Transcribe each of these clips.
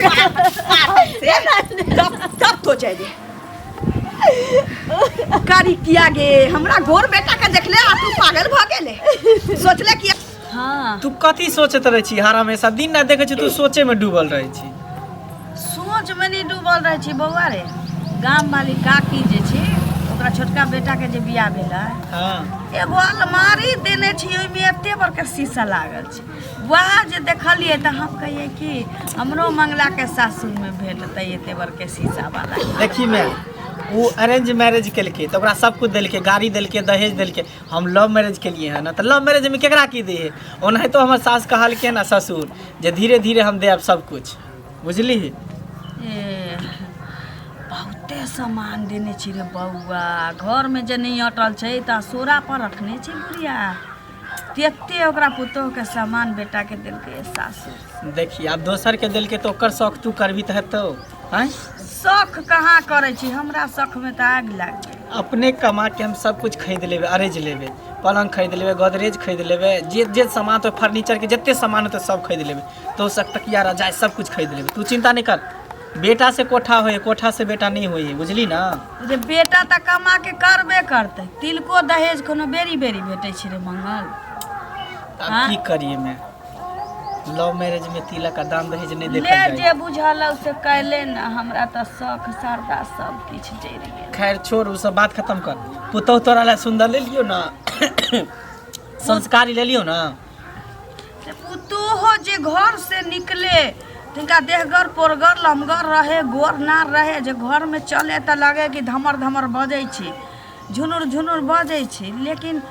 से तब तब तो जाए दे कारी किया गे हमरा गोर बेटा के देखले आ तू पागल भ गेले सोचले कि हाँ। तू कथी सोचैत रहै छी हर हमेशा दिन राति देखै छी तू सोचे में डूबल रहै छी। सोच में नहीं डूबल रहै छी बौआ रे। गाम वाली काकी जे छी ओकरा छोटका बेटा के जे बियाह भेलै, एगो अलमारी देने छी, ओहिमे एते बड़का शीशा लागल छै। वएह जे देखलियै तऽ हम कहियै कि हमरो मंगलाके सासुरमे भेटतै एते बड़के शीशा वाला। देखी मैं वो अरेंज मैरिज केलकै तऽ ओकरा सब कुछ देलकै, गाड़ी देलकै, दहेज देलकै। हम लव मैरिज केलियै हन तऽ लव मैरिजमे केकरा की दै है? ओनाहितो हमर सास कहलकै ने ससुर जे धीरे धीरे हम देब सब कुछ, बुझलिही? ए बहुते सामान देने छी रे बौआ, घरमे जे नहि अटल छै तऽ असोरा पर रखने छै बुढ़िया। तेते ओकरा पुतोहके सामान बेटाके देलकै सासुर। देखी आब दोसरके देलकै तऽ ओकर शौक तू करबी तऽ हेतौ? आँय, शौक कहाँ करै छी, हमरा शौकमे तऽ आगि लागि गेल। अपने कमा के हम सब कुछ खरीद लेबै, अरेज लेबै, पलंग खरीद लेबै, गोदरेज खरीद लेबै, जे जे सामान तो फर्नीचर के जते सामान होतै सब खरीद लेबै, तो सब तकिया रजाई सब कुछ खरीद लेबै। तू चिंता नहीं कर, बेटा से कोठा होए, कोठा से बेटा नहीं होए, बुझली ना? जे बेटा तऽ कमा के करबे करतै, तिलको दहेज कोनो बेरी बेरी भेटै छै रे मंगल। आब हाँ? की करिए मैं, लव मैरिज में तिलक आ दान दहेज नहीं ले देखल जाए। जे बुझल हौ से कैले न, हमरा तऽ शौख श्रद्धा सब किछु जरि गेल। खैर छोड़, उ सब बात खत्म कर। पुतोह तोरा ला सुंदर ले लियो ना, संस्कारी ले लियो ना। से पुतोहो जे घर से निकले तिनका देहगर पोरगर लमगर रहे, गोर नार रहे, जे घरमे चले तऽ लगे कि धमर धमर बजै छै, झुनुर झुनुर बजै छै, लेकिन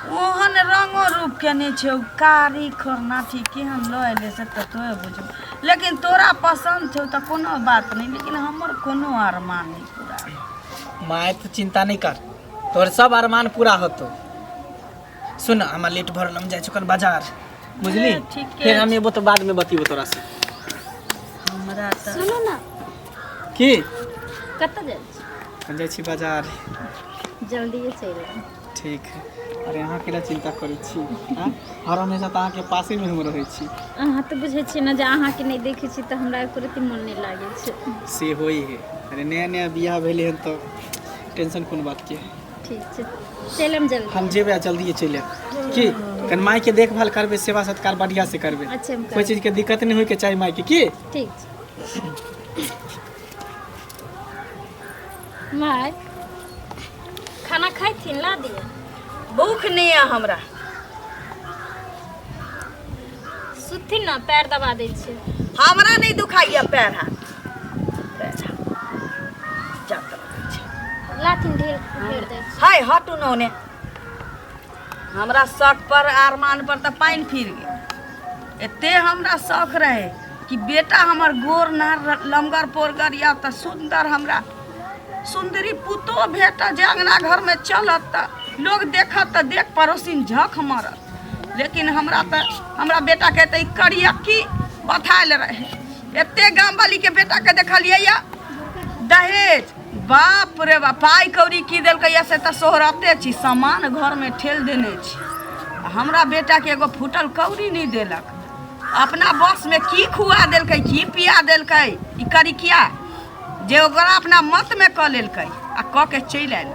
ओहन रंगो रूपके नहि छै। ओ कारी खोरनाठी केहन लऽ एलै से तऽ तोहे बुझू, लेकिन तोरा पसन्द छौ तऽ कोनो बात नहि, लेकिन हमर कोनो अरमान नहि पूरा। माय तू चिंता नहीं कर, तोहर सब अरमान पूरा होतो। सुन, हमरा लेट भर, हम जाइ छी बाजार, बुझली? ठीके। फेर हम एबो तऽ बाद में बतियबो तोरा से। हमरा तऽ सुनू ने। की? कतऽ जाइ छी? हम जाइ छी बाजार। जल्दिए चलि आउ। ठीक है। अरे अहाँ केना चिंता करै छी? आँय? हर हमेशा तऽ अहाँके पासेमे हम रहै छी। अहाँ तऽ बुझै छियै ने जे अहाँके नहि देखै छी तऽ हमरा एको रत्ती मोन नहि लागै छै। से होइ है। अरे नया नया बियाह भेलै हन तऽ टेंशन कोन बातके? ठीक छै, चलि आयब जल्दी। हम जेबै आ जल्दिए चलि आयब। की कनि मायके देखभाल करबै, सेवा सत्कार बढ़िआँ से करबै। अच्छा, हम कोइ करबै। चीजके दिक्कत नहि होइके चाही मायके। की ठीक छै माय, खाना खाइथिन? ला दिअ। भूख नहि यऽ हमरा। सुतथिन ने, पैर दबा दै छियै। हमरा नहि दुखाइया पैर हाथ, पैर हाथ जा तऽ लगै छै। लाथिन, ढेर ढेर दै छी। हाय हटू न ओने। हमरा शौक पर अरमान पर तऽ पानि फिर गेल। एते हमरा शौक रहे कि बेटा हमर गोर नार लमगर पोरगर या तऽ सुन्दर हमरा सुन्दरी पुतोह भेटत, जे अङ्गना घरमे चलत तऽ लोग देखत तऽ देख पड़ोसिन झख मरत, लेकिन हमरा तऽ हमरा बेटाके तऽ ई करियक्की बथायल रहे। एते गामवालीके बेटाके देखलियै या दहेज, बाप रे बाप, पाइ कौड़ी की देलकै या से तऽ सोहरते छी, सामान घरमे ठेल देने छी, आ हमरा बेटाके एगो फूटल कौड़ी नहि देलक। अपना बसमे की खुआ देलकै, की पिया देलकै ई करिकिया जे ओकरा अपना मतमे कऽ लेलकै आ कऽ के चलि आयल।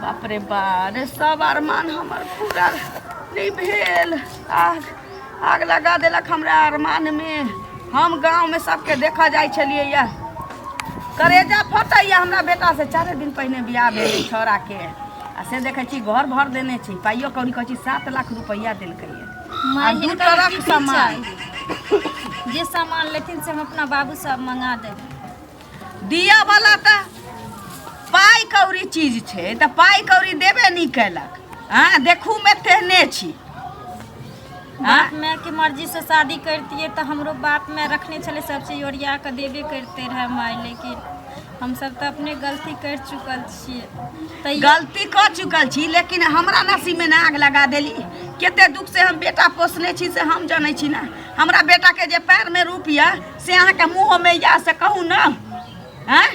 बाप रे बा रे, सब अरमान हमर पूरा नहि भेल। आग आग लगा देलक हमरा अरमानमे। हम गाँवमे सबके देखऽ जाइ छलियै यऽ, करेजा फटैया हमरा बेटा से। 4 दिन पहिने बियाह भेल छौड़ाके आ से देखै छी घर भर देने छी, पाइयो कौड़ी कहै छी 7 लाख रुपैआ देलकै। माय, आ दू हिनकर ट्रक की सामान चाही? जे सामान लेथिन से हम अपना बाबू साहब मंगा देब। दिया वाला तऽ पाइ कौड़ी चीज छै तऽ पाइ कौड़ी देबे नहि केलक। हँ, देखू मे तेहने छी। बाप माय के मर्जी से शादी करतियै तऽ हमरो बाप माय रखने छलै, सब चीज ओरिया कऽ देबे करते रहै माय, लेकिन हमसब तऽ अपने गलती कर चुकल छियै तैयो गलती कऽ चुकल छी, लेकिन हमरा नसीबमे ने आग लगा देली। कते दुख से हम बेटा पोसने छी से हम जनै छी ने। हमरा बेटाके जे पैरमे रूप यऽ से अहाँके मुँहमे यऽ से कहू ने? आँय,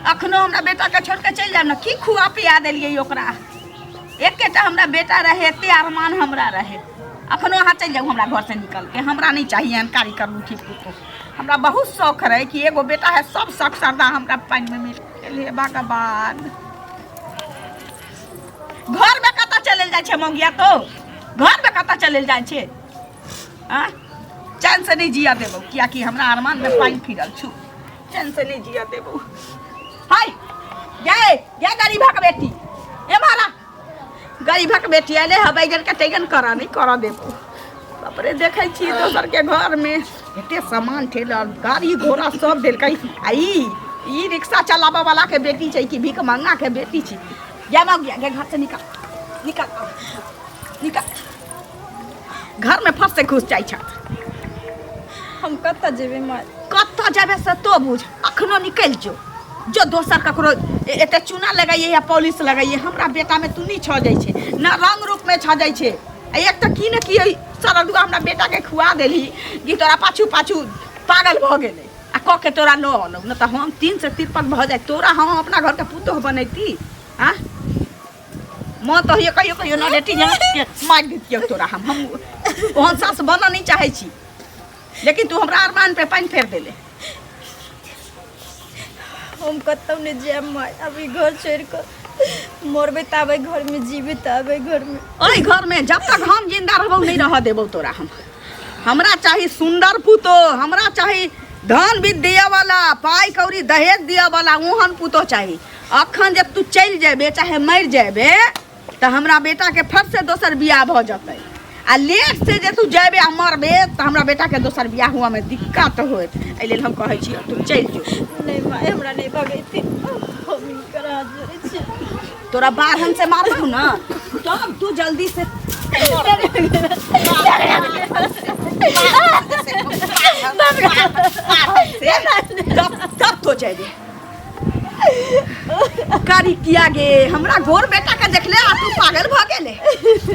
अखनो हमरा बेटाके छोड़ि कऽ चलि जायब ने? की खुआ पिया देलियै ओकरा? एकेटा हमरा बेटा रहे, एते अरमान हमरा रहे। अखनो अहाँ चलि जाउ हमरा घरसँ निकल के, हमरा नहि चाही एहन कारी करलूठी पुतोह। हमरा बहुत शौक रहै कि एगो बेटा है, सब शौक श्रद्धा हमरा पानिमे मिल गेल। हे भगवान, घरमे कतऽ चलि जाइ छै मौगिया तो? घरमे कतऽ चलि जाइ छै? आँय, चैन से नहि जिया देबौ, कियाकि हमरा अरमानमे पानि फिरल छौ। चैन से नहि जिया देबौ। हाय गे गे गरीबक बेटी, ए मारा गरीबक बेटी अयलै हँ, बैगन के तैगन करऽ नहि करऽ देबौ। बाप रे, देखै छी दोसरके घरमे एते सामान ठेलल, गाड़ी घोड़ा सब देलकै, आ ई ई रिक्शा चलाबऽ वाला के बेटी छै कि भीख मंगा के बेटी छै? जा मौगिया गे, घर से निकल, निकल, निकल। घरमे फस से घुस जाइ छथि। हम कतऽ जेबै माय? कतऽ जेबै से तो बुझ। अखनो निकलि जो, जो दोसर ककरो एते चूना लगैए या पॉलिश लगैए, हमरा बेटामे तू नहि छऽ जाइ छै न, रंग रूपमे छऽ जाइ छै। आ एक तऽ की ने की सरदुआ हमरा बेटाके खुआ देलही कि तोरा पाछू पाछू पागल भऽ गेलै आ कऽ के तोरा लऽ अनौ न तऽ हम 3 से 53 भऽ जाइ, तोरा हम अपना घरके पुतोह बनैती। आँ माँ तऽ होइए कहियो कहियो न रेटी के मारि दैतियौ तोरा। हम ओहन सास बनऽ नहि चाहै छी, लेकिन तू हमरा अरमान पे पानि फेर देले। हम कतहु नहि जायब माय। अभी घर छोड़ि कऽ मरबै तऽ आबै घरमे, जीबै तऽ आबै घरमे। ओहि घरमे जब तक हम जिंदा रहबौ नहि रहऽ देबौ तोरा हम। हमरा चाही सुंदर पुतोह, हमरा चाही धन विद्या वाला, पाइ कौड़ी दहेज दिअ वाला, ओहन पुतोह चाही। अखन जे तू चलि जेबे चाहे मरि जेबे तऽ हमरा बेटाके फट से दोसर बियाह भऽ जेतै, आ लेट से जे तू जेबे आ मरबे तऽ हमरा बेटाके दोसर बियाह हुअमे दिक्कत होयत। एहि लेल हम कहै छियौ, तू चलि जो। नहि माय, हमरा नहि भगैती। हम हिनकर हाथ जोड़ै छी। तोरा बारहन से मारबौ न तब तू जल्दी से तब तब तो जाइबे। कारी किया गे, हमरा गोर बेटा के देखले आ तू पागल भऽ गेले।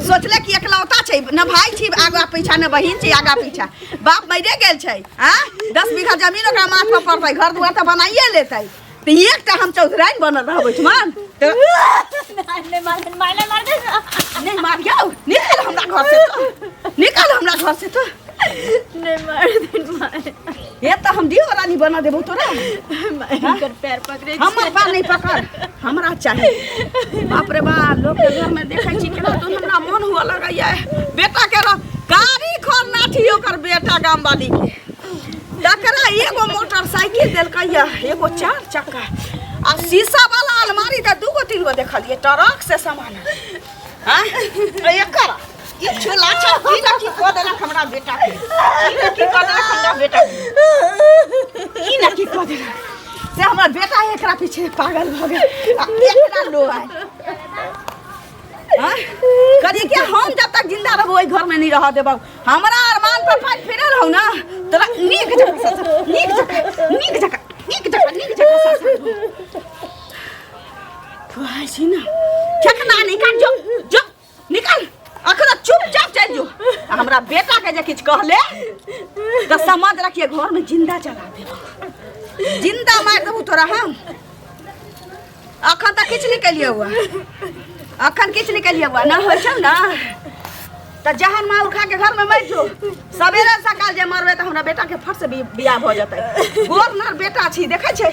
सोचले कि एकलौता छै, न भाई छै आगा पीछा, न बहिन छै आगा पीछा, बाप मरे गेल छै, आ 10 बीघा जमीन ओकरा माथ पर पड़तै, घर दुआर तऽ बनाइए लेतै, तऽ एकटा हम चौधराइन बनल रहबै ठुमान तऽ नहि मार मार, नहि मार। नहीं मारियौ, निकल हमरा घर से तो, निकल हमरा घर से तो। नहि मार दिन माय। हे, तऽ हम दियो रानी बना देबौ तोरा। माय, हिनकर पैर पकड़ै छी। हमर बाल नहीं पकड़, हमरा चाही। बाप रे बाप, लोग के घर में देखै छी केना तो हमरा मन हुआ लगैया। बेटा के गाड़ी खोर नाठी ओकर बेटा गाम वाली के, तकरा एगो मोटरसाइकिल देलकै या एगो चार चक्का आ शीशा वाला अलमारी तऽ दूगो तीन गो देखलियै, ट्रक से सामान। हाँ, एकर ई छोला छा की ना की कऽ देलक हमरा बेटा के, की ना की कऽ देलक हमरा बेटा के, की ना की कऽ देलक से हमरा बेटा एकरा पीछे पागल भऽ गेल आ एकरा लो आय। हाँ? करी के हम जब तक जिंदा रहबो ओहि घर में नहीं रह देबौ। हमरा अरमान पर पानि फिरल हौ ना, तोरा नीक जकाँ नीक जकाँ, नीक जकाँ, नीक जकाँ, नीक जकाँ ससुर। तू आइ छी ना ठेकना निकाल, जो जो निकाल, अखन चुपचाप चलि जो। आ हमरा बेटा के जे किछु कहले तऽ समझ रखिए घर में जिंदा जला देबो, जिंदा मारि देबो तोरा हम। अखन तऽ किछु नहि केलियै हुआ, अखन किछु नहि केलियै हुआ ना। होइ छौ ना तऽ जहन माउर खा के घर में मरि जो। सवेरे सकाल जे मरबै तऽ हमरा बेटा के फट से बियाह भऽ जेतै। गोर नार बेटा छी, देखै छै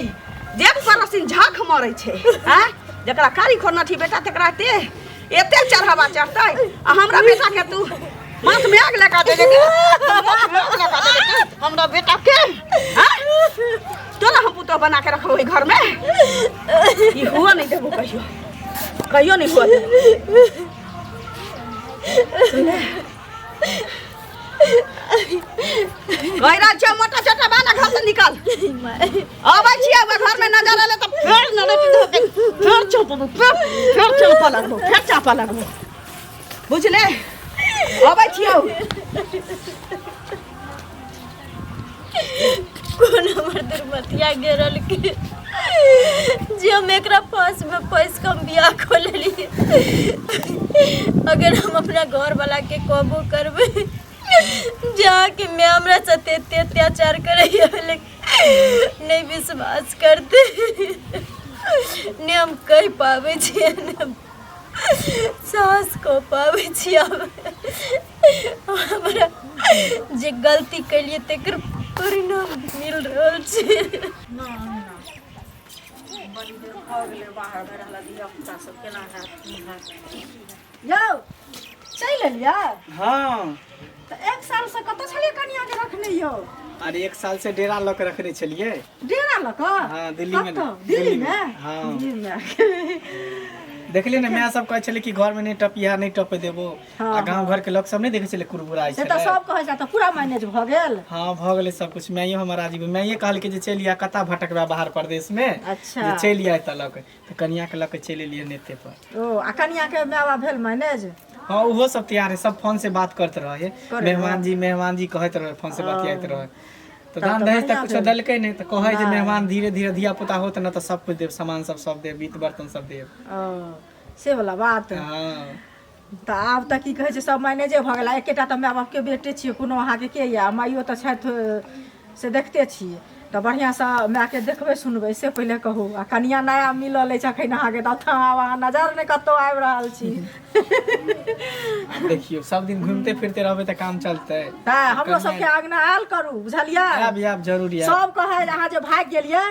जेब पर झाँख मरै छै। आँय, जकरा कारी खोरना छी बेटा तकरा एते एते चढ़ावा चढ़तै, आ हमरा बेटा के तू माथ में आग लगा देले, माथ में आग लगा देले तू हमरा बेटा के। आँय? तोरा हम पुतोह बना के रखबो घर में, ई हुआ नहीं देबो, कहियो कहियो नहीं हुआ देबो। सुने कहि रहल छियौ, मोटा छोटा बाना, घर से निकल। अबै छियै ओहि घर में नजर एलै तऽ फेर नरक धऽ के फेर चौपबो, फेर फेर चापऽ लगबो, फेर चापऽ लगबो, बुझले? अबै छियौ। कोन हमर दुर्मतिया गेरल के जे हम एकरा फांस में फंस के हम बियाह कऽ लेलियै। अगर हम अपना घर वाला के कहबो करबै जे अहाँके माय हमरा साथे एते अत्याचार करैया, लेकिन नहि विश्वास करते, नहि हम कहि पाबै छियै, नहि हम। साहस कऽ पाबै छी आब। हमरा जे गलती केलियै तकर परिणाम मिल रहल छै। बड़ी देर भऽ गेलै बाहर भए रहल धिया पुता सब केना हैत की हैत। यौ चलि एलियै? हाँ। तऽ एक साल से कतऽ छलियै कनिया के रखने यौ? अरे एक साल से डेरा लऽ के रखने छलियै। डेरा लऽ कऽ? हाँ, दिल्ली में। कतऽ? दिल्ली में? हाँ। दिल्ली में। देखलियै ने, माय सब कहै छलै कि घर में नहि टपिहा, नहि टपे देबो। हाँ, आ गाँव घर के लोग सब नहि देखै छलै कुरबुराइ से तऽ छलै। सब कहै छै, तऽ पूरा मैनेज भऽ गेल? हाँ, भऽ गेलै सब कुछ। माइयो हमर राजी भेल। माइये कहलकै जे चलि आ, कतऽ भटकबै बाहर परदेश में, अच्छा। जे चलि आ एतऽ लऽ के। तऽ कनिया के लऽ के चलि एलियै नेते पर। ओ आ कनिया के माय बाप भेल मैनेज? हाँ, ओहो सब तैयार है, सब फोन से बात करते रहे। करे मेहमान जी मेहमान जी कहैत रहे, फोन से बतियाइत रहे। तऽ तब दान तऽ दहेज तऽ बढ़िआँ कुछो भेल। देलकै नहि, तऽ कहै जे मेहमान धीरे धीरे धिया पुता होत ने तऽ सब कुछ देब, सामान सब सब देब, बीत बर्तन सब देब। ओ से वाला बात। हाँ। तऽ आब तऽ की कहै छै, सब मैनेजे भऽ गेल। आ एकेटा तऽ माय बापके बेटे छियै, कोनो अहाँके के यऽ? माइयो तऽ छथि, से देखते छियै। तऽ बढ़िआँसँ मायके देखबै सुनबै से पहिले कहू। आ कनिया नया मिलल अछि अखन अहाँके, तऽ आब अहाँ नजर नहि कतहु आबि रहल छी। आब देखियौ, सब दिन घूमते फिरते रहबै तऽ काम चलतै? तऽ हमरो सबके अङ्गना आयल करू, बुझलियै? आयब, आयब, जरूर आयब। सब कहै जे अहाँ जे भागि गेलियै,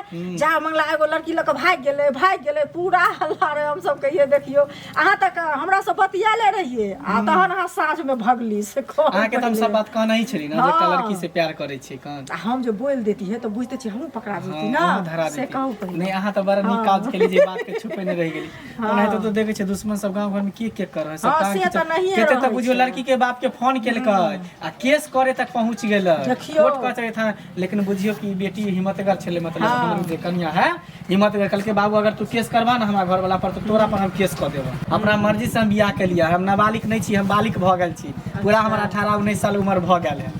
जा मंगला एगो लड़की लऽ कऽ भागि गेलै, भागि गेलै, पूरा हल्ला रहै। हमसब कहियै देखियौ, अहाँ तक हमरा सब बतियाले रहियै आ तहन अहाँ साँझमे भगली से कहू। अहाँके तऽ हम सब पहिले। बात कहने ही छली ने जे एकटा हाँ। लड़की से प्यार करै छियै कन। आ हम जे बोलि देतियै तऽ बुझिते छियै हमहूँ पकड़ा जैती हाँ, ने। अहूँ धरा से देती। कहू पहिले। नहि, अहाँ तऽ बड़ा नीक काज केली जे बात के छुपेने रहि गेली। ओनाहिते तऽ देखै छियै दुश्मन सब गाँव घर में के के कर सब हाँ, टांग से खींचल। तऽ नहिये कते तऽ रहै बुझियौ छै। लड़की के बाप के फोन केलकै आ केस करे तक पहुंच गेलै। देखियौ। कोर्ट कचहरी थाना, लेकिन बुझियौ कि बेटी हिम्मतगर छलै, मतलब हाँ। हमर जे कनिया है हिम्मतगर, कहलकै बाबू अगर तू केस करबा ने हमरा घर वाला पर तऽ तोरा पर हम केस कऽ देबो। अपना मर्जी से हम बियाह केलियै, हम नाबालिग नहि छी, हम बालिग भऽ गेल छी पूरा। हमर 18 19 साल उम्र भऽ गेल है,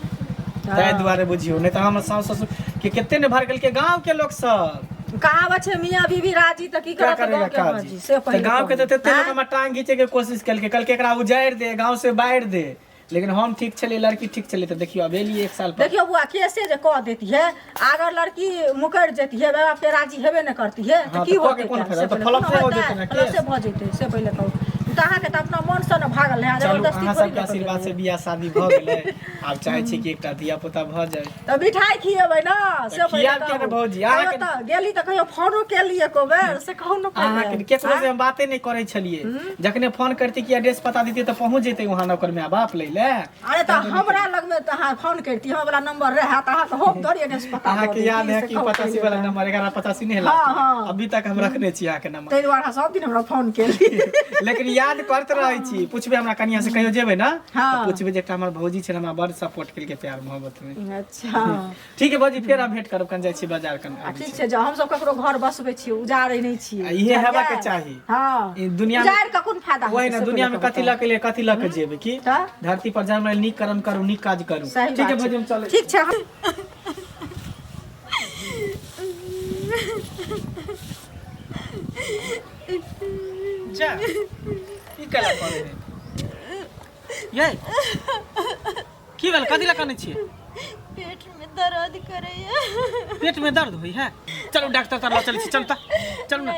ताहि दुआरे बुझियौ। नहि तऽ हमर साउस ससुर के कते ने भर गेलकै गाँव के लोक सब। कहावत छै, मियाँ बीबी राजी तऽ की क्या करत करेगा गाँव के काजी? मर्जी से तऽ पहिले गाँव के कहू। तऽ तते लोक आँय? हमर टांग घीचे के कोशिश केलकै, कहलकै एकरा उजाड़ि दे, गाँव से बाहर दे, लेकिन हम ठीक छलियै, लड़की ठीक छलै, तऽ देखियौ अब एलियै एक साल पर। देखियौ बुआ, केसे जे कऽ देती है, अगर लड़की मुकरि जेती है, माय बाप के राजी हेबे नहि करती है, तऽ हाँ, की तऽ कऽ होतै? के कोन कैल? फायदा? से तऽ पहिले फलसे कोनो हो होतै? जेतै ने फलसे केस। भऽ जेतै से पहिले कहू। तऽ अहाँके तऽ अपना मनसँ ने भागल है, चलू, जबरदस्ती अहाँ थोड़ी सबके ने कऽ आशीर्वाद से देबै। बियाह शादी भऽ गेलै। आब चाहै छी कि एकटा धिया पुता भऽ जाय। तऽ मिठाई खिएबै ने से पहिले खियाब किया ने कहू। भौजी? कहियो अहाँके- तऽ गेली तऽ कहियो फोनो केलियै एको बेर से कहू ने पहिले। अहाँके केकरो से हम बाते नहि करै छलियै। जखने फोन करती कि एड्रेस पता देतियै तऽ पहुँच जैते वहाँ नौकर माय बाप लै ले। अरे तऽ हमरा लगमे तऽ अहाँ फोन करती, हमरा वाला नंबर रहै तऽ अहाँके हम थोड़ी एड्रेस पता दऽ अहाँके देती, याद है से कि कहू 85 पहिले। वाला नंबर 1185 नहीं है? हाँ, लास्ट हाँ। अभी तक हम रखने छी अहाँके नंबर। ताहि दुआरे अहाँ सब दिन हमरा फोन केली। लेकिन याद करते रहै छी। पूछबै हमरा कनिया से कहियो जेबै ने हाँ। तऽ पूछबै जे एकटा हमर भौजी छै, हमरा बड़ सपोर्ट केलकै प्यार मोहब्बत में। अच्छा। ठीक है भौजी, फेर हम भेंट करब। कन जाइ छी बाजार कन आ ठीक छै, जाउ। हमसब ककरो घर बसबै छियै, उजाड़ै नहि छियै। आ इहे हेबाक बुझलियै? चाही। हँ। ई दुनिया में- उजाड़ि कऽ कोन फायदा वही हेतै ने से दुनिया में पहिले कथी कहू। लऽ के लिए, कथी लऽ के जेबै की? तऽ? धरती पर जन्म लेल नीक कर्म करू, नीक काज करू। सही ठीक है बात भौजी, हम चलै। ठीक छै हम जा, ई केला करै है ये? की भेल? कथी लए कनै छियै? पेट में दर्द करैया। पेट में दर्द होइ है? चलू, डॉक्टर तर लऽ चलै छी। चलू तऽ, चलू ने।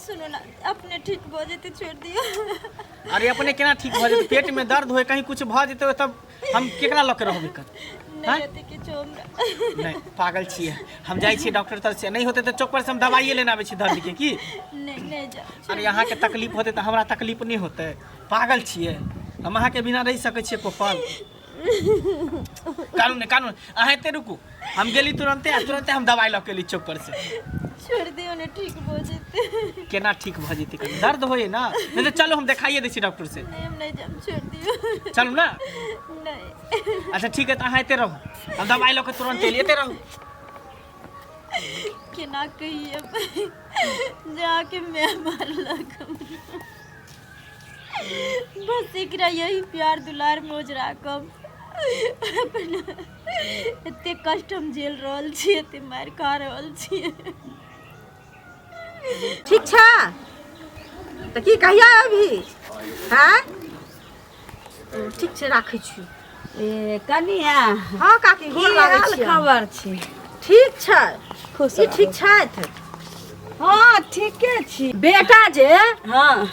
सुनू ने, अपने ठीक भऽ जेतै, छोड़ि दियौ। अरे अपने केना ठीक भऽ जेतै? पेट में दर्द होय, कहीं कुछ भऽ जेतै तब हम केकरा लऽ के रहबै कन? नहि हेतै किछो हमरा। नहि, पागल छियै? हम जाइ छियै डॉक्टर तर से, नहि होतै तऽ चौक पर से हम दवाइए लेने आबै छी दर्द के की। नहि, नहि जाउ। अरे अहाँके तकलीफ होतै तऽ हमरा तकलीफ नहि होतै? पागल छियै? हम अहाँके बिना रहि सकै छियै एको पल? कानू नहि, कानू नहि। अहाँ एते रुकू, हम गेली तुरन्ते आ तुरन्ते हम दवाइ लऽ के एली चौक पर से। छोड़ि दियौ ने, ठीक भऽ जेतै। केना ठीक भऽ जेतै? कनि दर्द होइए ने। नहि तऽ चलू, हम देखाइए दै छी डॉक्टर से। नहि, हम नहि जायब, छोड़ि दियौ। चलू ने। नहि। अच्छा ठीक है, तऽ अहाँ एते रहू, हम दवाइ लऽ के तुरन्त एली। एते रहू। केना कहिए जाके मैं मारलक हमरा। बस एकरा यही प्यार दुलार में ओझरा कऽ अपना एते कष्ट हम झेल रहल छी, एते मारि खा रहल छी। ठीक छै तऽ की कहिया अभी? हँ, ठीक छै, राखै छी। ए कनिया। हँ काकी, की गोर लागै हाल छी। खबर छै? ठीक छै। खुश ई रहू। ठीक छथि? हाँ ठीके छी। बेटा जे हाँ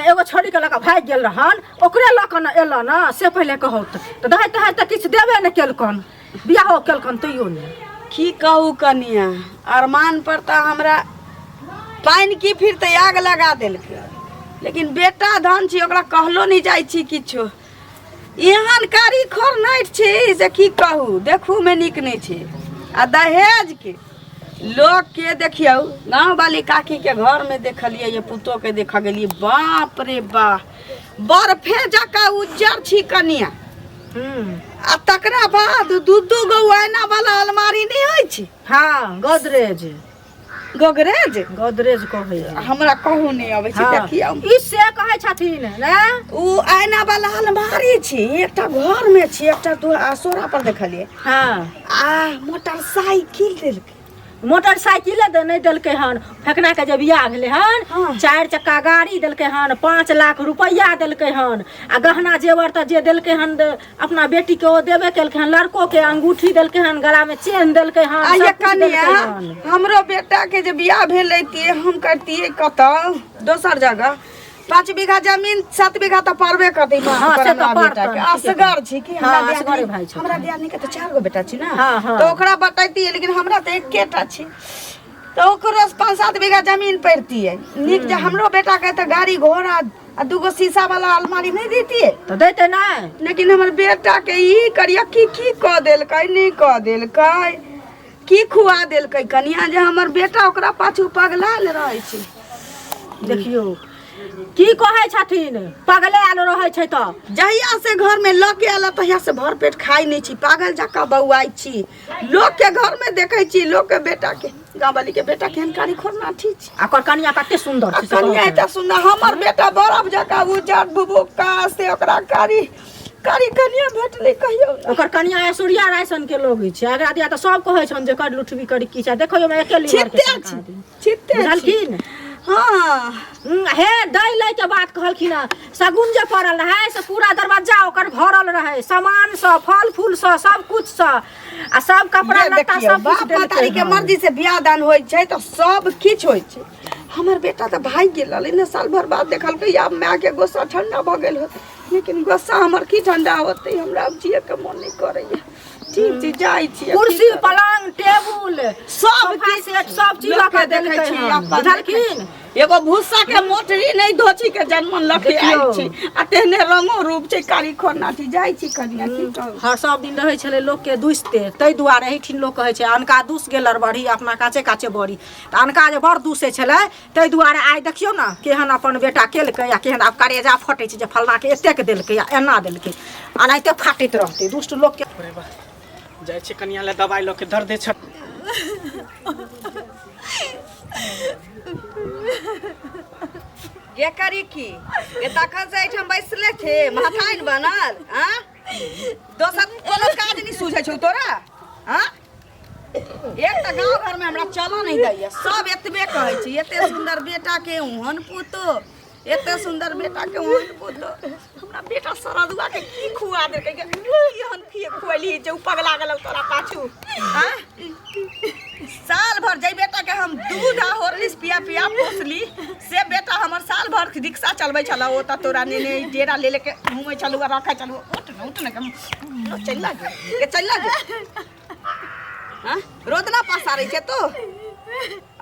एगो छोड़ी के लऽ कऽ भागि गेल रहन, ओकरे लऽ कऽ ने एलऽ ने, से पहिले कहू तऽ दहेज तहेज तऽ किछु देबे नहि केलकन, बियाहो केलकन तैयो नहि। की कहू कनिया, अरमान पर तऽ हमरा पानि की फिर तऽ आग लगा देलकै, लेकिन बेटा धन छी, ओकरा कहलो नहि जाइ छी किछो। एहन कारी खोरनाइट छी से की कहू, देखूमे नीक नहि छै। आ दहेजके लोकके देखियौ, गाँववाली काकीके घरमे देखलियै, ये पुतोहके देखऽ गेलियै, बाप रे बाप, बर्फे जकाँ उज्जर छी कनिया। आ तकरा बाद दू दू गो आइना वाला अलमारी नहि होइ छै? हाँ, गोदरेज। गोदरेज, गोदरेज कहै छै। हमरा कहू नहि अबै छै। हाँ। देखियौ, ई से कहै छथिन ने। ओ आइना वाला अलमारी छी, एकटा घर में छी, एकटा दू असोरा पर देखलियै। हाँ। आ मोटरसाइकिल देलकै। मोटरसाइकिले दे नहि देलकै हन। फेकना के जे बियाह भेलै हन, हाँ। 4 चक्का गाड़ी देलकै हन, 5 लाख रुपैआ देलकै हन, आ गहना जेवर तऽ जे देलकै हन अपना बेटी के ओ देबे केलकै हन, लड़को के अंगूठी देलकै हन, गला में चेन देलकै हन, आ ये सब कुछ देलकै कनिया हन। हमरो बेटा के जे बियाह भेल रहितियै, हम करतियै कतऽ दोसर जगह, 5 बीघा जमीन 7 बीघा तऽ पड़बे करतै माँ हाँ, पर से तऽ हमरा बेटा के। पड़तनि, ठीके। असगर छी कि हमरा हाँ, असगरे दियादनी, भाय छथिन। हमरा दियादनी के तऽ 4 गो बेटा छी ने, हाँ, हाँ। तऽ ओकरा बतैतियै, लेकिन हमरा तऽ एकेटा छी, तऽ ओकरो 5-7 बीघा जमीन पड़तियै नीक जे। हमरो बेटा के तऽ गाड़ी घोड़ा आ 2 गो शीशा वाला अलमारी नहि दैतियै? तऽ दैते नहि। लेकिन हमर बेटा के ई करिया की की कऽ देलकै, नहि कऽ देलकै, की खुआ देलकै कनिया जे हमर बेटा ओकरा पाछू पगलायल रहै छै। देखियौ की कहै छथिन, पगले आयल रहै छै तऽ। जहिया से घर में लऽ के आयल तहिया से भर पेट खाइ नहि छी, पागल जकाँ बौआइ छी। लोक के घर में देखै छी, लोक के बेटा के, गाँववाली के बेटा केहन कारी खोरना ठीक छै। आ ओकर कनिया कते सुन्दर आ छै से कनिया कहू। एते सुन्दर, हमर बेटा बरफ जकाँ उज्जर भुभुक्का, से ओकरा कारी कारी कनिया भेटलै कहियौ ने। ओकर कनिया ऐश्वर्या राय सन के लोग छै। अगरा दिया तऽ सब कहै छन जे कर लुठबी करी की छै, देखो ओहिमे एके लीवर के छिते छन छी आदमी। छिते छी। बुझलखिन? हाँ। हे दै लै के बात कहलखिन हँ, शगुन जे पड़ल रहै से पूरा दरवाजा ओकर भरल रहै सामान सँ, फल फूल सँ, सब कुछ सँ, आ सब कपड़ा ये लत्ता देखियौ, सब कुछ बाप देलकै महतारी के हन। मर्जी से बियाह दान होइ छै तऽ सब किछु होइ छै। हमर बेटा तऽ भागि गेल रहलै ने, साल भर बाद देखलकै आब माय के गुस्सा ठंडा भऽ गेल होतै, लेकिन गुस्सा हमर की ठंडा होतै, हमरा आब जिए के मन नहि करैया। ठीक छी, जाइ छी। कुर्सी पलंग टेबुल सब सोफा किछु सेट सब चीज लऽ लोकके कऽ देखै देलकै छी, हन। अपन बुझलखिन? देखै छी। एगो भूसा के मोटरी नहि धोची के जनमन लऽ के आयल देखियौ। छी, आ तेहने रंगो रूप छै, कारी खोरनाठी। जाइ छी कनिया, की कहू। हर सब दिन रहै छलै लोकके दुसिते, ताहि दुआरे एहिठिन लोक कहै छै अनका दुस गेल बड़ी अपना काचे काचे बड़ी। तऽ अनका जे बड़ दुसै छलै, ताहि दुआरे आइ देखियौ ने केहन अपन बेटा केलकै आ केहन आब करेजा फटै छै जे फल्लाँके एतेक देलकै आ एना देलकै, एनाहिते फाटैत रहतै दुष्ट लोकके। अरे बा, जाइ छी कनिया लए दवाइ लऽ के, दर्दे छ। ये करी की ये तखन से एहिठाम बैसले छे महथाइन बनल आ दोसर कोनो काज नहि सूझै छौ तोरा? आ एक तऽ गाँव घरमे हमरा चलऽ नहि दैया, सब एतबे कहै छै, एते सुन्दर बेटाके ओहन पुतोह, एते सुन्दर बेटाके ओहन पुतोह। हमरा बेटा सरदुआ के की खुआ देलकै, केहन खुएली जे उ पगला गेलौ तोरा पाछू? आँ साल भर जाहि बेटाके हम दूध आ हॉर्लिक्स पिया पिया पोसली, से बेटा हमर साल भर रिक्शा चलबै छलौ, ओतऽ तोरा नेने डेरा ले लेके घूमै छलू आ रखै छलू। उठ ने, उठ ने, चलि गे, चलि गे। हाँ रोदना पसारै छै तो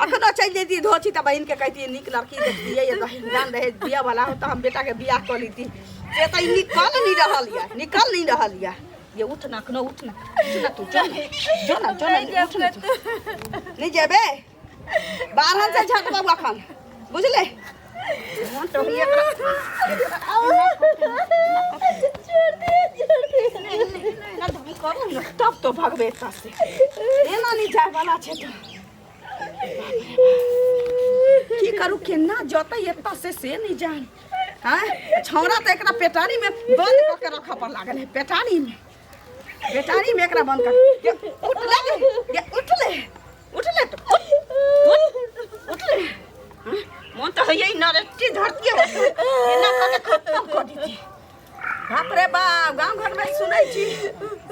अखनो चलि जैती धोची तऽ बहिनके कहितियै नीक लड़की देखतियै, ये दान दहेज दिअ वाला हो तऽ हम बेटाके बियाह कऽ लीती। से तऽ ई निकल नहि रहल यऽ, निकल नहि रहल यऽ। ये उठ ना, अखनो उठ ना, उठ ना तू, जो ना, जो ना, जो ना, उठ ना तू। नहि जेबे बारहन से झट बाबू अखन, बुझले? मोन तऽ होइए एना करू ने तब तो भगबे एतऽ से, एना नहि जाय वाला छै। तऽ की करू, केना जतै एतऽ से नहि जान। आँय छौड़ा तऽ एकरा पेटारीमे बंद कऽ के रखऽ पर लागल है, पेटारीमे, पेटारीमे एकरा बंद कर। ये उठ ले गे, ये उठ ले, उठ ले तो, उठ, उठ, उठ ले। हाँ, मोन तऽ होइए ई नरेटी धरती एना कऽ के खत्म कऽ दीती। बाप रे बाप, गाँव घरमे सुनै छी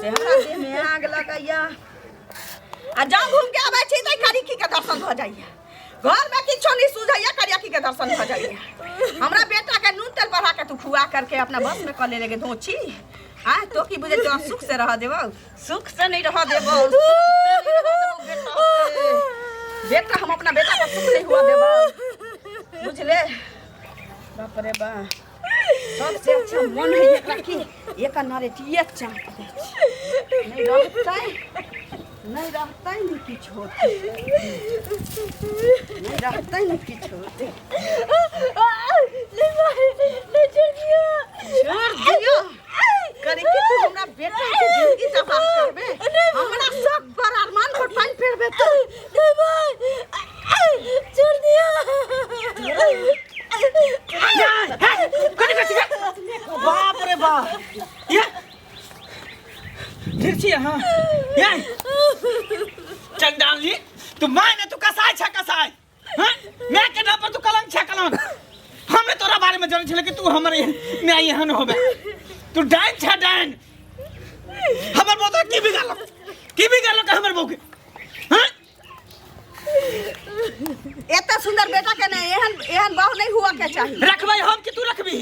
से हमरा देहमे आग लगैया। आ जाउ घूम के आबै छी तऽ करिकी के दर्शन भऽ जाइया। घर में किछो नहीं सुझैया, करियाकी के दर्शन भ जाइए। हमरा बेटा के नून तेल बढ़ा के तू खुआ करके अपना बस में कर ले लेगे धोची। आ तो की बुझे तो सुख से रह देबो? सुख से नहीं रह देबो, सुख से नहीं रह देबो बेटा के। बेटा, हम अपना बेटा को सुख नहीं हुआ देबो, बुझले? बाप रे बा, सबसे अच्छा मन है एकरा की एक नरेटिए चाप दै छी। नहीं रहतै, नहीं रहतै, नहीं किछु होतै, नहीं रहतै, नहीं किछु होतै। नहीं, छोड़ दियो। छोड़ दियो करे कि तू हमरा बेटा के जिंदगी तबाह करबे? हमरा सब पर अरमान पर पानी फेरबे तू? नहीं भाई, छोड़ दियो। कथी कथी? बाप रे बाप, ये ठीक छी अहाँ? ये चंडाली, तू my ने, तू कसाई छ, कसाई। हाँ, मैं के नाम पर तू कलंक छ, कलंक। हमें तोरा बारे में जानै छले कि तू हमर न्याय एहन होबे। तू डाइन छ, डाइन। हमर बहू तोरा की बिगाड़लक? की बिगाड़लक हमर बहू के? हाँ, एते सुंदर बेटा के नहीं एहन एहन बहू नहीं हुआ के चाही। रखबै हम कि तू रखबी?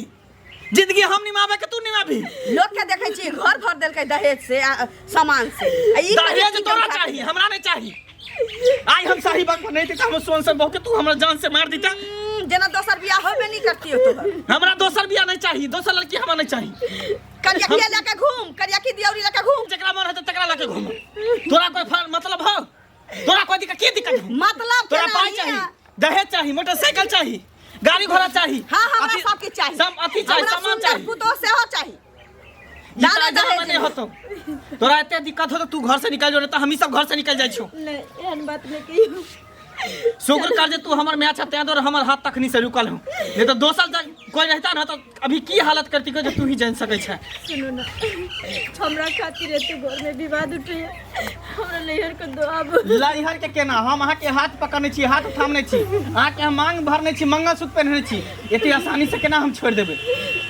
जिंदगी हम निमाबे के तू निमाबी? लोग के देखै छी घर भर देलकै दहेज से आ, सामान से, आ ई दहेज कहे तोरा चाही, हमरा नहीं चाही। आइ हम सही बात पर नहीं देता, हम सोन से बहू के तू हमरा जान से मार देता। जेना दोसर बियाह होबे नहीं करती हो तोहर। हमरा दोसर बियाह नहीं चाही, दोसर लड़की हमरा नहीं चाही। करियकिया लेके घूम, करियकी दियौरी लेके घूम। जकरा मन हेतै तकरा लके घूम। तोरा कोई मतलब हो? तोरा कोई दिक्कत? की दिक्कत हो? मतलब तोरा केना पाई हिया? चाही, दहेज चाही, मोटरसाइकिल चाही, गाड़ी घोड़ा चाही? हाँ, हमरा अथी- सब किछु चाही। सब अथी चाही, हमरा सामान सुंदर चाही। पुतोह सेहो चाही। ई दादा तऽ जमाना दहेज नहि होतौ। तोरा एते दिक्कत होतौ, तू घर से निकल जो, नहीं तऽ हमही सब घर से निकल जाइ छियौ। नहीं, एहन बात नहीं कहियो। शुक्र कर जे तू हमर माय छ, तें दुआरे हमर हाथ तखनी से रुकल हूँ, नहीं तो दोसर जग कोई रहता ना तो अभी की हालत करती जे तू ही जान सकै छै। सुनू ना, हमरा खातिर एते घर में विवाद उठे, हमरा नैहर के दो आब। लैहर के केना? हम अहाँके हाथ पकड़ने छी, हाथ थामने छी, अहाँके हम मांग भरने छी, मंगलसूत्र पहिरने छी। एते आसानी से केना हम छोड़ि देबै?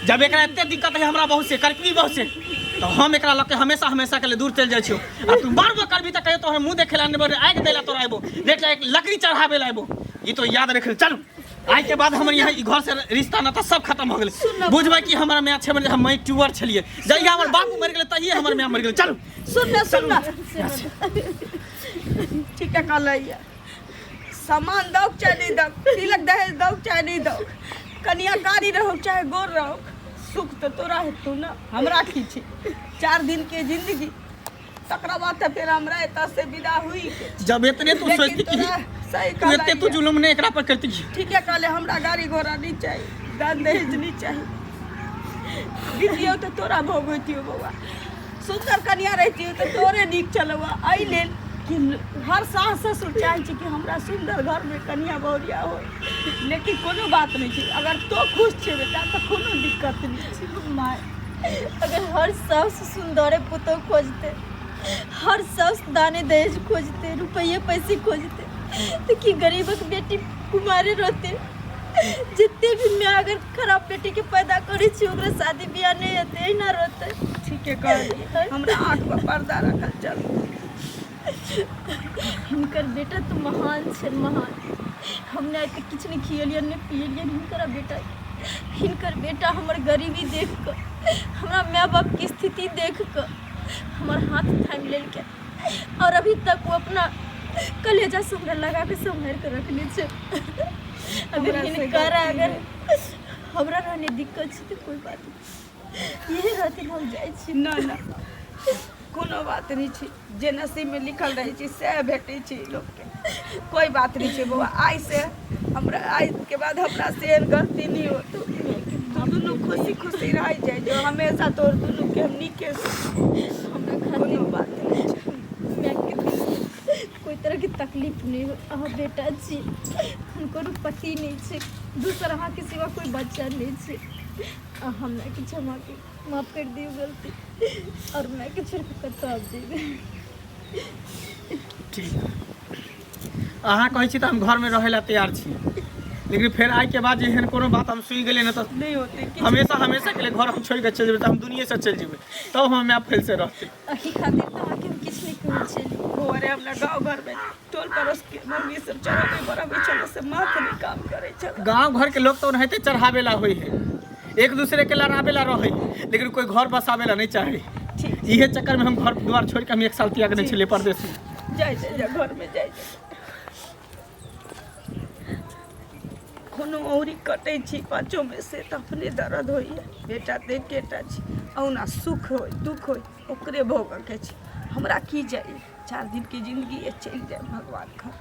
जब एकरा एते दिक्कत है हमरा बहुत से करकरी बहुत से, तो हम एकरा लऽ के हमेशा हमेशा के लिए दूर चलि जाइ छियौ। आ तू मारबो करबी तऽ कहियो तोहर मुँह देखे ला नहि, आगि दै ला तोरा अयबो, देख ला, एक लकड़ी चढ़ाबै ला अयबो, ई तो याद रख। चलू, आइ के बाद हमर यहाँ ई घर से रिश्ता नाता सब खत्म हो गेलै। बुझबै कि हमरा माय छै, हम मैट्यूर छलियै। जहिया हमर बाबू मरि गेलै तहिए हमर माय मरि गेलै। चलू। सुन ने, सुन ने, ठीक है कहलै, सामान दौ चाहे नहीं दौ, तिलक दहेज दौ चाहे नहीं दौ, कनिया कारी रहो चाहे गोर रहो, सुख तो तोरा हेतौ ना, हमरा की छै? 4 दिन के जिंदगी, तकरा बाद तऽ फेर हमरा एतऽ से विदा हुई के छै। जब एतने तू लेकिन सोचती कि तोरा सही तू एते तू कहलै। जुलुम नहि एकरा पर करती। ठीक है कहले, हमरा गाड़ी घोड़ा नहीं चाहिए, दान दहेज नहीं चाहिए। दितियौ तऽ तोरा भोग होइतियौ बौआ, सुन्दर कनिया रहितियौ तऽ तोरे नीक चलौआ। एहि लेल कि हर सास ससुर चाहै छै कि हमरा सुन्दर घरमे कनिया बहुरिया हो, लेकिन कोनो बात नहि छै। अगर तो खुश छै बेटा तऽ कोनो दिक्कत नहि छै। माय, अगर हर सास सुंदरे पुतोह खोजते, हर सास दाने दहेज खोजते, रुपये पैसे खोजते, तो की गरीबक बेटी कुमारे रहते? जितने भी माय अगर खराब बेटी के पैदा करे छी, ओकरा शादी बियाह नहीं हेतै, एहिना रहते। ठीके कहलियै, हमरा आँख पर पर्दा रखल चल। हिनकर बेटा तो महान छै, महान। हमने आइ तक किछु नहि खियलियन, नहि पियलियन हिनकर बेटा। हिनकर बेटा हमर गरीबी देख कऽ, हमरा माय बापके स्थिति देख कऽ हमर हाथ थामि लेलकै और अभी तक वो अपना कलेजा से हमरा लगा के सम्हारि कऽ रखने छै। अगर हमरा से हिनकर गलती अगर हमरा रहने दिक्कत छै तऽ कोइ बात नहि, यही रहथिन, हम जाइ छी। ना ना, कोनो बात नहि छै। जे नसीबमे लिखल रहै छै सएह भेटै छै लोकके। कोइ बात नहि छै बौआ। आइ से हमरा, आइके बाद हमरा से एहन गलती नहि होतौ। तू दुनू खुशी खुशी रहै जाइ जो, हमेशा तोर दुनूके हम नीके हमरा खातिर कोनो बात नहि छै। मायके कोई तरहके तकलीफ नहि हो। अहाँ बेटा छी, हुनकर पति नहि छै दोसर, अहाँके सिवा कोई बच्चा नहि छै। आ हमरा के क्षमा के माफ कर दियौ गलती और मायके छोड़ि कऽ कतऽ आब जेबै? ठीक, अहाँ कहै छी तऽ हम घरमे रहै लए तैयार छी, लेकिन फेर आइके बाद जे एहन कोनो बात हम सुनि गेलियै ने तऽ नहि होतै किछु। हमेशा हमेशा के लिए घर हम छोड़ि कऽ चलि जेबै, तऽ हम दुनिये से चलि जेबै, तब हम माय फैल से रहतै। एहि खातिर तऽ अहाँके हम किछु नहि कहै छली। अरे, हमरा गाँव घरमे टोल पड़ोसके मम्मी सब चढ़बै बढ़बै छलै से। से माथ नहीं काम करै छल। गांव घर के लोग तो ओनाहिते चढ़ावेला होई है, एक दूसरे के लड़ावेला रहे, लेकिन कोई घर बसावेला नहीं चाहे। ठीक। इहे चक्कर में हम घर द्वार छोड़ के हम एक साल त्याग नहीं छलिए परदेश में। जाइ जाइ जा, घर में जाइ जाइ। कोनो औरी कटै छी पाँचो में से तऽ अपने दर्द होइए। बेटा तऽ एकेटा छी, औना सुख होय दुख होय ओकरे भोगऽके छै, हमरा की जाइ। 4 दिनके जिंदगी ये, चलि जाय भगवान घर।